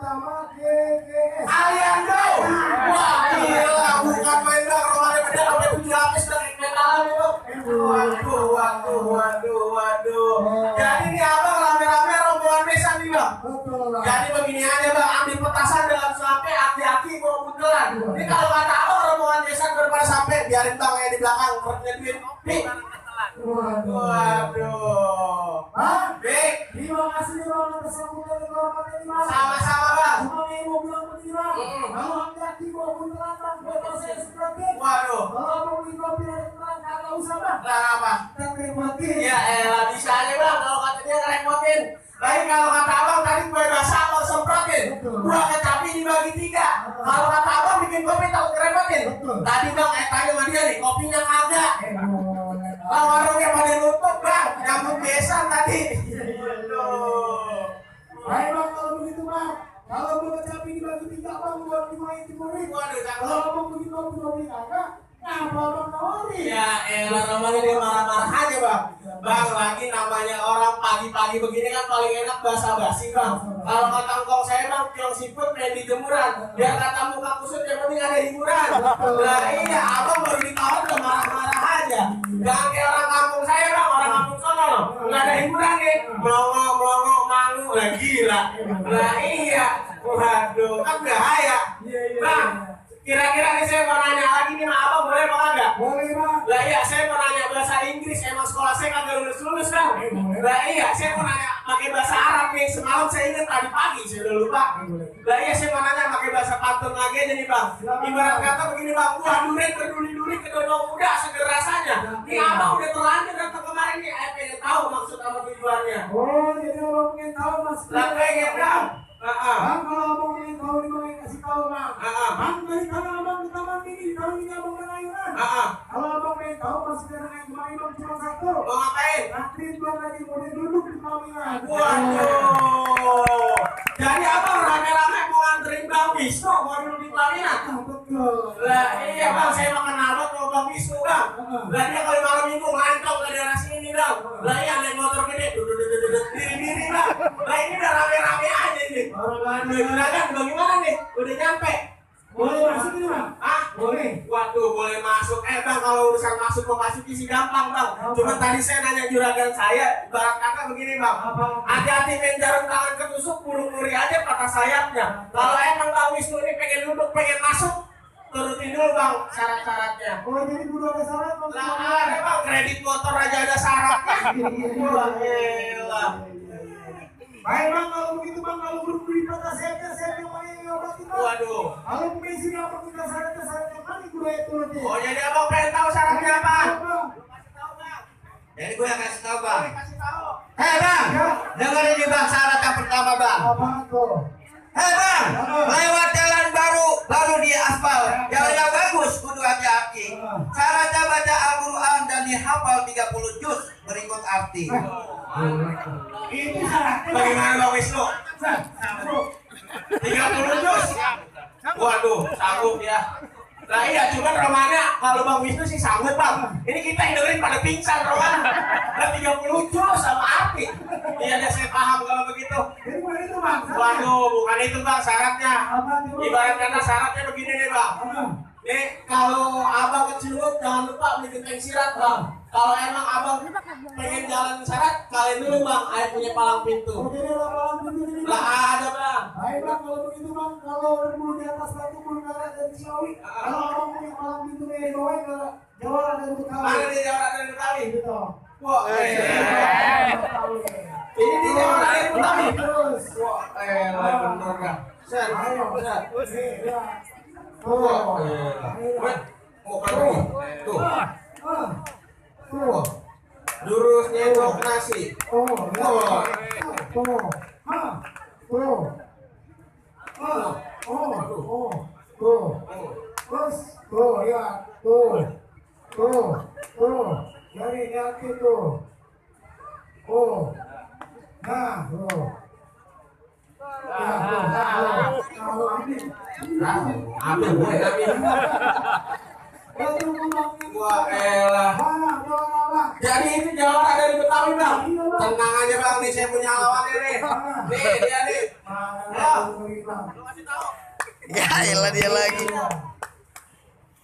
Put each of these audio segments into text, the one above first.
utama GGS. Aliando. Wah gila, bukan main dong. Romanya beda sampai 7 lapis dari metalan itu. Waduh. Jadi nih abang rame-rame rombongan besan nih bang. Jadi begini aja bang, ambil petasan dalam sampai aki-aki bawa buntelan. Ini kalau kata abang rombongan besan daripada sampai, biarin bang yang di belakang nyeduin. Nih. Waduh. Bang, Bik. terima kasih bang atas sambutan dan kehormatan ini bang. Sama-sama bang. Cuma yang mau bilang begini bang, kalau hati-hati bawa buntelan bang, buat saya seperti. Waduh. Kalau mau beli kopi dari buntelan kagak usah bang. Nah apa? Kita nikmatin. Ya elah bisa aja bang kalau kata dia ngerepotin. Lain kalau kata abang tadi kue basah abang semprotin. Dua kecapi dibagi 3. Kalau kata abang bikin kopi takut ngerepotin. Tadi bang tanya sama dia nih kopinya kagak. Bang warungnya pada nutup bang, nyambut besan tadi. Baik bang, kalau begitu bang, kalau mau kecapi dibagi 3 bang, buat dimain timurin. Waduh cakep. Kalau mau bikin kopi kagak, ngapa bang nawarin? Ya elah namanya dia marah-marah aja bang. Bang lagi namanya orang pagi-pagi begini kan paling enak basa-basi bang. Kalau kata engkau saya bang tiong siput main di jemuran. Biar kata muka kusut yang penting ada hiburan. Nah iya abang baru ditawar udah marah-marah aja. Jangan kayak orang kampung saya bang, orang kampung sono loh. Nggak ada hiburan nih. Melongo malu lah gila. Nah iya. Waduh kan bahaya. Bang kira-kira nih saya mau nanya lagi nih sama abang boleh apa enggak? Boleh bang. Lah iya saya mau nanya bahasa Inggris, emang sekolah saya kagak lulus bang. Lah iya saya mau nanya pakai bahasa Arab nih, semalam saya ingat tadi pagi saya udah lupa. Lah iya saya mau nanya pakai bahasa pantun lagi aja nih bang. Ibarat kata begini bang, wah durian berduri-duri kedodong muda seger rasanya. Ini abang udah terlanjur datang kemarin nih, pengen tahu maksud apa tujuannya. Oh jadi abang pengen tahu mas. Lah pengen bang. Bang kalau abang pengen tahu nih bang kasih tahu bang. Bang dari tanah abang ke taman mini, di taman mini abang berayunan. Kalau abang pengen tahu masih ada yang kemarin bang cuma 1. Mau ngapain? Nanti bang lagi mau duduk di pelaminan. Waduh. Jadi abang rame-rame mau nganterin Bang Wisnu mau duduk di pelaminan. Betul. Lah iya bang saya mau kenal banget sama Bang Wisnu bang. Lah dia kalau malam minggu ngantong ke daerah sini bang. Lah iya naik motor gede diri bang. Lah ini udah rame-rame aja nih. Juragan bagaimana nih? Udah nyampe? Boleh masuk ini bang? Boleh. Waduh boleh masuk. Bang kalau urusan masuk mau masuk sih gampang bang. Cuma tadi saya nanya juragan saya, ibarat kata begini bang. Hati-hati main jarum tangan ketusuk, nguri aja patah sayapnya. Kalau emang Bang Wisnu ini pengen duduk, pengen masuk, turutin dulu bang syarat-syaratnya. Oh jadi kudu ada syarat bang? Lah ada bang, kredit motor aja ada syaratnya. Wah elah. Baik bang, kalau begitu bang, kalau beri patah sayapnya, saya yang mana yang obatin bang? Waduh. Kalau bensin apa kita syaratnya yang mana kudu itu nanti? Oh jadi abang pengen tahu syaratnya apa? Jadi gue yang kasih tahu bang. Kasih tahu. Hei bang, dengerin ini bang syarat yang pertama bang. Apa tuh? Hei bang, lewat jalan baru di aspal, jalan yang bagus, kudu hati-hati. Syaratnya baca Al-Quran dan dihafal 30 juz berikut arti. Itu syaratnya. Bagaimana Bang Wisnu? 30 juz. Waduh, sanggup ya. Nah iya, cuman romanya kalau Bang Wisnu sih sanggup bang. Ini kita yang dengerin pada pingsan romanya. Dan 30 juz sama arti. Iya deh saya paham kalau begitu. Jadi bukan itu bang? Waduh, bukan itu bang syaratnya. Ibarat kata syaratnya begini nih bang. Nih kalau abang kecilut jangan lupa beli genteng sirat bang. Kalau emang abang pengen jalan syarat, kalian dulu bang, ayah punya palang pintu. Oh jadi ada palang pintu ini Lah bang? ada bang. Baik bang, kalau begitu bang, kalau bulu di atas batu, bulu karet dan Ciawi. Kalau abang punya palang pintu dari bawah, kalau Jawa ada di Betawi. Mana di Jawa dari Betawi? Gitu. Wah, ini di Jawa dari Betawi. Terus. Wah, bener kan? Set, Ayo, set. iya. Wah, mau pergi. Tuh, Tuh. jurus nyendok nasi. Oh, Wah. tuh. Tuh. Tuh. Terus, tuh, ya, tuh. Dari kaki tuh. Nah, tuh. Ambil boleh ambil. Wah elah. Jadi itu jawara dari Betawi bang. Tenang aja bang, nih saya punya lawannya nih. Nih dia nih. bang. Ya elah dia lagi.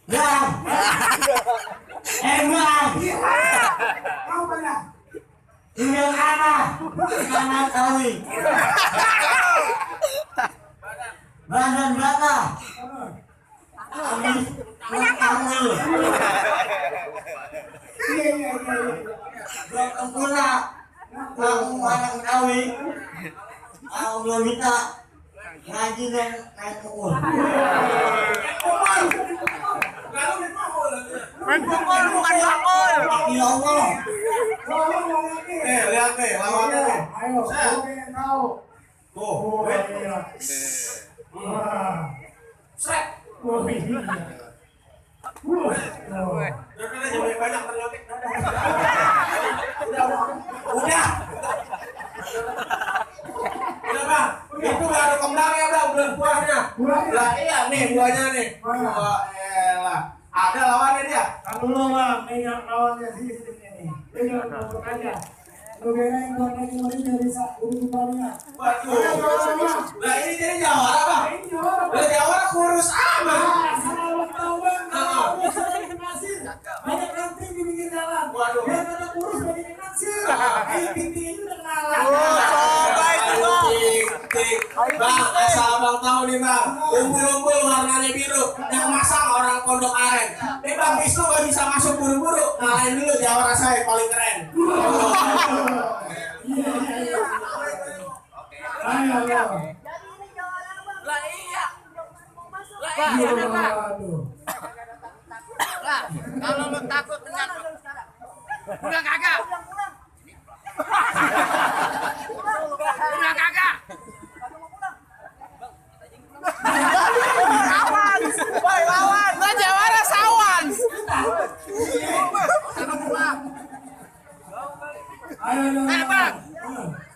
Bang. Bang. Kau mana? Tinggal kanan kami. Badan berapa? Kamu. Iya. Belum pula. Kamu anak kami. Aku belum minta. Ngaji dan naik pukul. Main pukul bukan bakul. Ya Allah. Lihat nih, lawannya nih. Ayo, kau pengen tahu. Tuh, Oh, iya. Wah. Sret. Oh, iya. Jangan aja banyak ternyata. Udah. Udah bang, itu gak ada kembangnya bang, belum buahnya. Buahnya? Lah iya nih buahnya nih. Mana? Wah elah, ada lawannya dia. Kalau lu bang, megang lawannya sini nih. Pegang untuk aja. Lu belain buat lagi muridnya bisa urut kembalinya. Waduh. Lah ini jadi jawara bang. Ini jawara, Bang. Lah jawara kurus amat. Salah tahu bang. Biasanya nasir. Banyak ranting di pinggir jalan. Waduh. Biar kata kurus banyak nasir. Ayo pinting itu udah kenalan. Coba itu bang. Tik. Bang, asal abang tahu nih bang, umbul-umbul warnanya biru yang masang orang Pondok Aren. Nih bang, Wisnu gak bisa masuk buru-buru. Ngalahin dulu jawara saya paling keren. Iya. Ayo bang. Lah iya. Lah Iya iya ada Pak. aduh. Lah kalau lo takut dengan udah kagak. Udah kagak. Sawan. Woi lawan. Lah jawara sawan. Ayo Eh bang.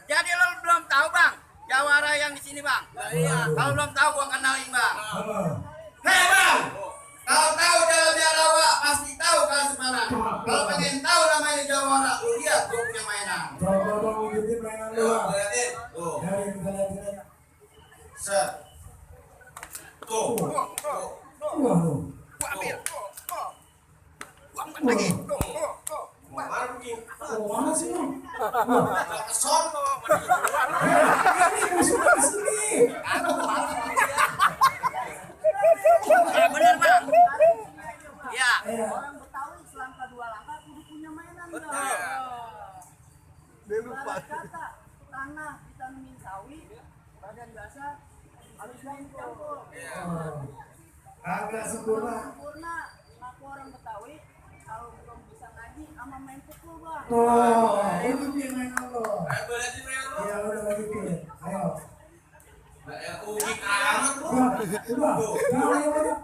Jadi lo belum tahu bang jawara yang di sini bang. Iya. Kalau belum tahu gua kenalin bang. Hei bang, Kalau tahu dalamnya lawa pasti tahu kalau Semarang. Kalau pengen tahu namanya jawara, lu lihat gua punya mainan. Coba bang wujudin mainan lu bang. liatin. Tuh, Dari kita lihat. set. Tuh. Waduh. Gua ambil. Gua angkat Waduh. lagi. Mana begini? Oh, mana sih bang? Kesel. Ini musuhnya di sini. Bener bang. Iya. Ayo. Orang Betawi selangkah dua langkah kudu punya mainan Betul. Bang. Ibarat kata tanah ditanemin sawi, badan basah harus campur. Oh. Agak sempurna. Sempurna ngaku orang Betawi kalau belum bisa ngaji sama main pukul bang. Oh, itu dia mainan lo. Ayo gue liatin mainan lu. Iya udah lanjutin. Ayo. Uji amat lu. Udah. Jangan yang banyak.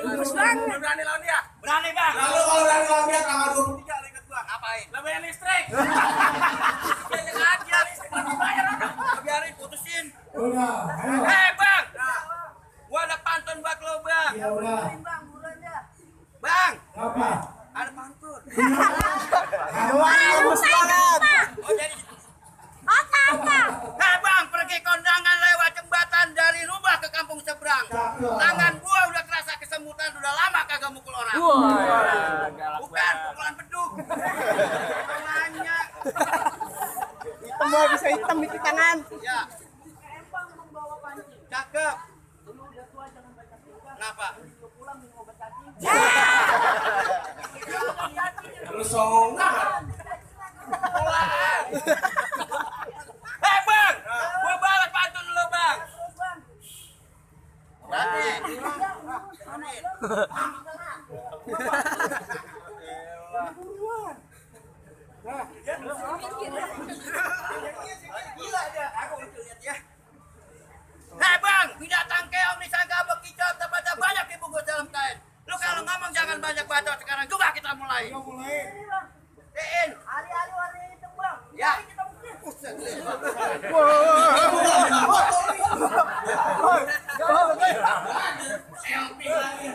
Terus bang. Berani lawan dia. Berani bang. Lalu kalau dari lawan dia tanggal 23 lu ikut gua. Ngapain? Lah bayar listrik. Bayar aja listrik bayar orang. Biarin putusin. Udah. Ayo. Hei bang. Gua ada pantun buat lo bang. Ya udah. Main bang buruan ya. Bang. Apa? Ada pantun. Bagus banget. Oh jadi. Hei bang, pergi kondangan lewat jembatan dari rumah ke kampung seberang. Cakep. Tangan gua udah kerasa kesemutan, udah lama kagak mukul orang. Bukan pukulan beduk. Tangannya. Hitam bisa hitam di tangan. Ya, Empang membawa panci. cakep. Dulu udah tua jangan baca buka. Kenapa? Lu pulang minum obat cacing. Lu songong banget. Pulang. Hei bang, gua balas pantun lo bang. Terus bang. Berani. Berani. Gila dia, aku lucu lihat ya. Hei bang, binatang keong disangka bekicot, ternyata banyak dibungkus dalam kain. Lu kalau ngomong jangan banyak bacot, sekarang juga kita mulai. Ini bang. Dein. Hari-hari warna hitam bang. Ya. Mari kita buktiin. Selfie lagi.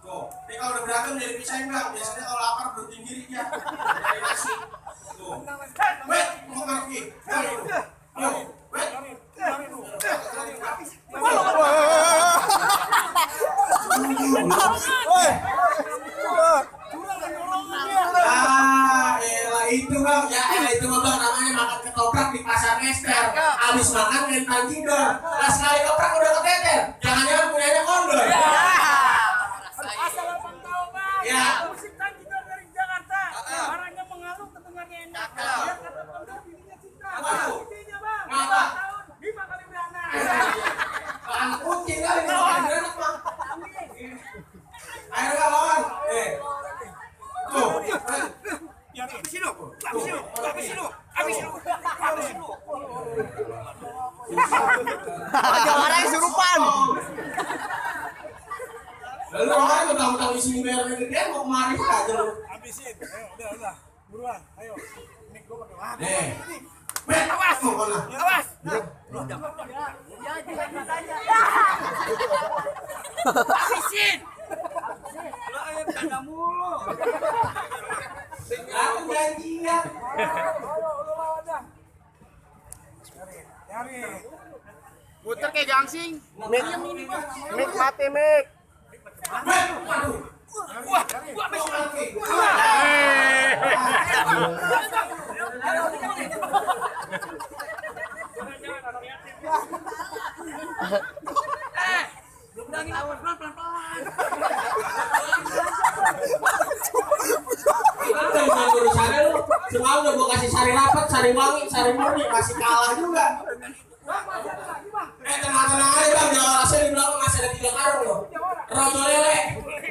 Tuh, ini kalau udah berantem jadi pisahin bang. Biasanya kalau lapar berhenti diri dia. itu bang, ya itu mah bang namanya makan ketoprak di pasar Nester. Abis makan ngentang jidor. Nah sekali ketoprak udah keteter. Jangan-jangan punyanya kondor. Asal abang tahu bang, Ya. musik kan juga dari Jakarta. Barangnya mengalun, kedengarnya enak. Dia kata kondor, bininya cinta. Apa tuh? Buktinya bang, Apa? 5 tahun, 5 kali beranak. Anak kucing kali kalau enak bang. Ayo kawan. Tuh. Jawara kesurupan. Lalu orang mentang-mentang di sini bayarnya gede mau kemari aja lu. Habisin. Ayo, udah. Buruan. Ayo. Ini gua pakai wah. Nih. Bet, awas mau kena. Awas. Ya, jangan ditanya. Habisin. Lo ayam tanda mulu. Aku janjian. Ayo, lu lawan dah. Nyari. Puter kayak gangsing. Mik mati mik. Bet, waduh. Wah, habis. Lu bilangin awas pelan-pelan. Ada yang mau ngurus sari lu. Semalam udah gua kasih sari rapat, sari wangi, sari murni, masih kalah juga. Tenang-tenang aja bang, jangan rasa di belakang masih ada 3 karung loh. Rojo lele,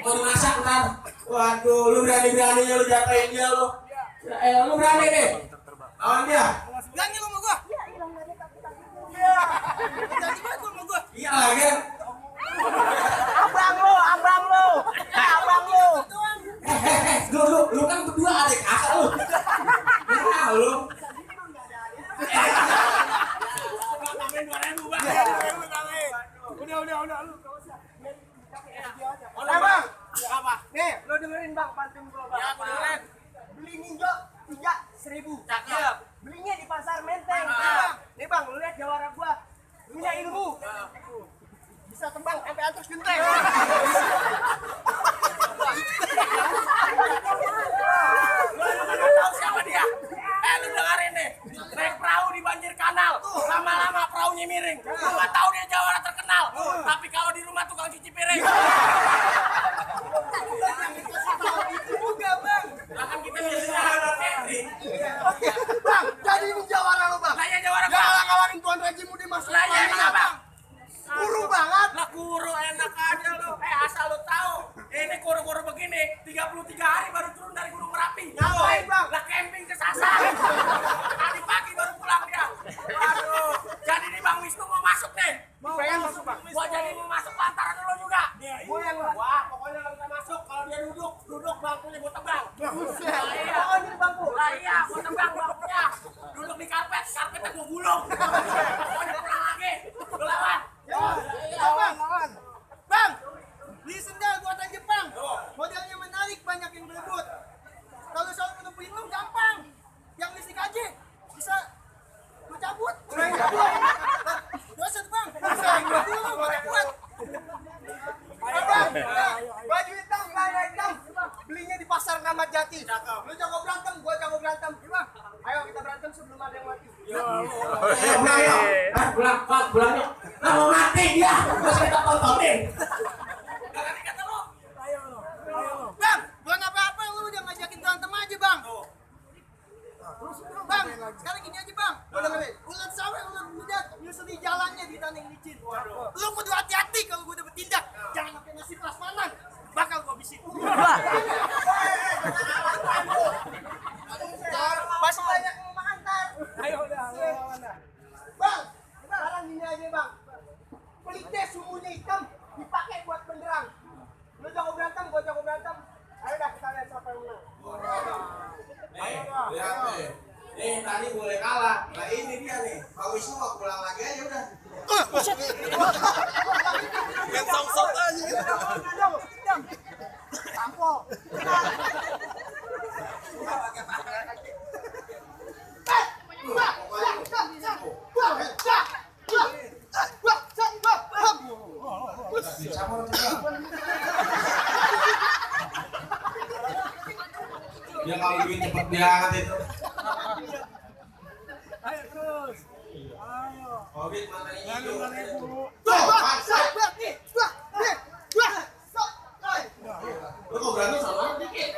mau dimasak ntar. Waduh, lu berani-beraninya lu jatuhin dia lu. Lu berani nih. Lawan dia. Ganti lu sama gua. Iya, hilang dari kaki-kaki. Ganti banget lu sama gua. Iya lagi. Abang lu. Abang lu. Lu kan berdua adik kakak lu. Nah, lu. Tambahin 2.000 bang. Udah lu. Bang. Apa? Nih, lo dengerin bang pantun gua bang. Ya, aku dengerin. Beli ninjo 3.000. Cakep. Belinya di pasar Menteng. Nih bang, lu lihat jawara gua. Punya ilmu. Bisa tembang sampai atas genteng. Lu tahu siapa dia? Lu dengerin nih. Naik perahu di banjir kanal. Lama-lama perahunya miring. Lu nggak tahu dia jawara terkenal. Tapi kalau di rumah tukang cuci piring. Itu juga bang. Lah kan kita biasanya catering. Bang, jadi ini jawara lo bang. Lah ya jawara gua. Jangan ngawarin tuan rejimu di masuk. Lah ya emang apa? Kuru banget. Lah kuru enak aja lu. Asal lu tahu. Ini kuru-kuru begini 33 hari baru turun dari Gunung Merapi. Ngapain, Bang? Lah camping ke Sasar. Tadi pagi baru pulang dia. Aduh. Jadi nih Bang Wisnu mau masuk nih. Pengen masuk bang. Gua jadi mau masuk lantaran lu juga. Gua yang Wah, pokoknya nggak bisa masuk kalau dia duduk bangkunya gua tebang. Iya. Oh ini bangku. Lah iya, gua tebang bangkunya. Duduk di karpetnya gua gulung. Pokoknya pulang lagi. Lu lawan. Lawan. Bang, beli sendal buatan Jepang. Modelnya menarik, banyak yang berebut. Kalau soal menemuin lu gampang. Yang listrik aja bisa lu cabut. Dosa tuh bang. Gua cabut. Bang, baju hitam, baju hitam. Belinya di pasar Kramat Jati. Lu jago berantem, gua jago berantem. Ayo kita berantem sebelum ada yang mati. Pulang yuk. Pulang yuk. Lah mau mati dia. Masih kita tontonin. Bang, gua apa-apa lu udah ngajakin berantem aja bang. Bang, sekarang gini aja bang. Ulat sawe, ulat budak, nyusul di jalannya di tanah yang licin. Lu kudu hati-hati kalau gua udah bertindak. Jangan sampai nasi prasmanan. Bakal gua habisin. Masih banyak yang mau antar. Ayo udah, lawan dah. Bang, sekarang gini aja bang. Pelitnya sumbunya hitam dipakai buat penderang. Lu jago berantem, gua jago berantem. Ayo dah kita lihat siapa yang menang. Lihat nih. Nih tadi boleh kalah. Nah ini dia nih. Pak Wisnu mau pulang lagi aja udah. Yang sok-sok aja. Tampol. Dia kalau duit cepet banget itu. Ayo terus. Ayo. Covid matanya hijau. Wah, nih. Lu kok berantem sama dikit?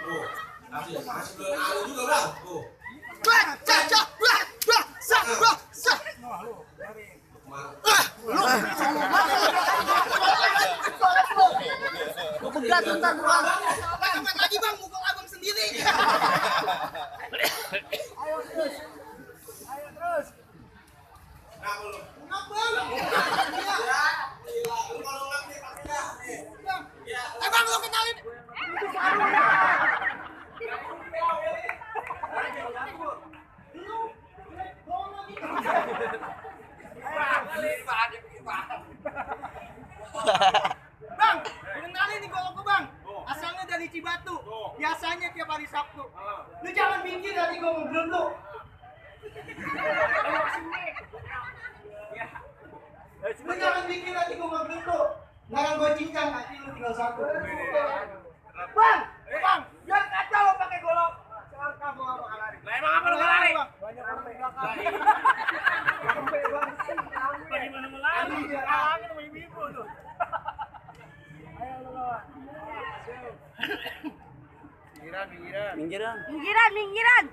Tuh, masih belum alu juga bang. Tuh. Lu pegat bentar bang. Main lagi bang, mukul abang sendiri. Ayo terus. Nah, lu. Bang. Gila, lu kalau nggak nih pakai dah. Ya. Bang lu kenalin. Bang, kenalin nih golokku bang. Asalnya dari Cibatu. Biasanya tiap hari Sabtu. Lu jangan mikir dari gua ngegelunduk. Lu jangan mikir nanti gua ngegelunduk. Jangan gua cincang nanti lu tinggal satu. Bang, biar kacau lo pakai golok. Sekarang kamu apa lari? Lah emang apa lu lari? Banyak orang di belakang. Bagaimana melari? Alangin sama ibu-ibu tuh. Ayo lu lawan. Minggiran.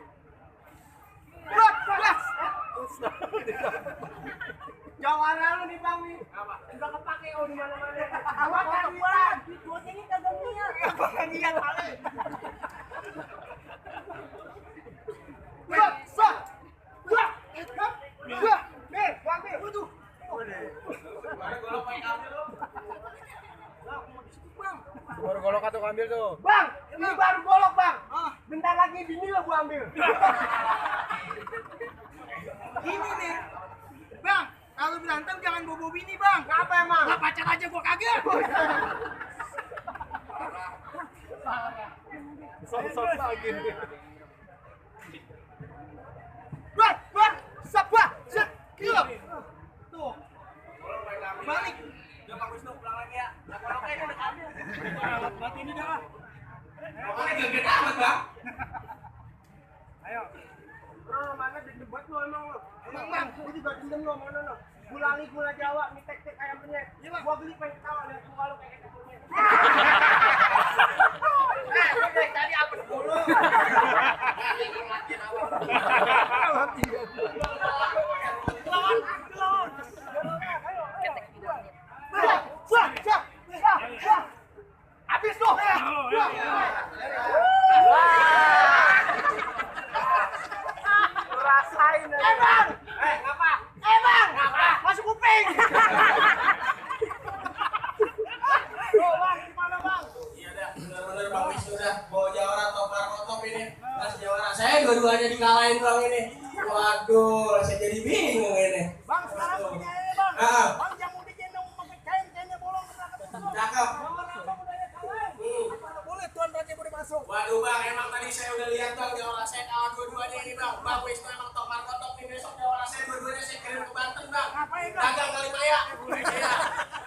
Jawara lu nih bang nih. Udah kepake di mana-mana. Awak kan buat. Duitnya ini kagak niat. Kagak niat kali. Baru golok atau ambil tuh. Bang, ini baru golok bang. Bentar lagi bini lo gua ambil. Ini nih, bang. Kalau berantem jangan bobo bini bang. Kenapa emang? Lah pacar aja gua kagak. Sok lagi. Wah, sabah, set, kilo. Tuh, balik. Udah Pak Wisnu pulang lagi ya. Lah goloknya udah ambil. Mati ini dah. Pokoknya gede amat bang. Ayo. Bro, mana debat lo emang lo? Emang bang, gua juga dendam lo mana lo? Gulangi gula Jawa, mie tek-tek ayam penyet. Gua beli pengen ketawa lihat muka lo kayak gitu. Tadi apa dulu? Habis tuh. Rasain. Bang. Ngapa? Bang. Ngapa? Masuk kuping. Bang, gimana bang? Iya dah, bener-bener bang Wisnu dah. Bawa Jawara topar kotop ini. Mas Jawara saya dua-duanya dikalahin bang ini. Waduh, saya jadi bingung ini. Bang, sekarang punya bang. Bang jangan digendong pakai kain, kainnya bolong ke belakang. Cakep. Boleh tuan raja boleh masuk. Waduh bang, emang tadi saya udah lihat bang Jawara saya kalah dua-duanya ini bang. Bang Wisnu emang topar kotop nih, besok Jawara saya dua-duanya saya kirim ke Banten bang. Ngapain bang? Dagang kali Maya. Iya.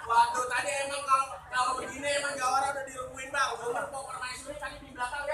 Waduh, tadi emang kalau begini emang Jawara udah direbuin bang. Umur mau permaisuri tadi di belakang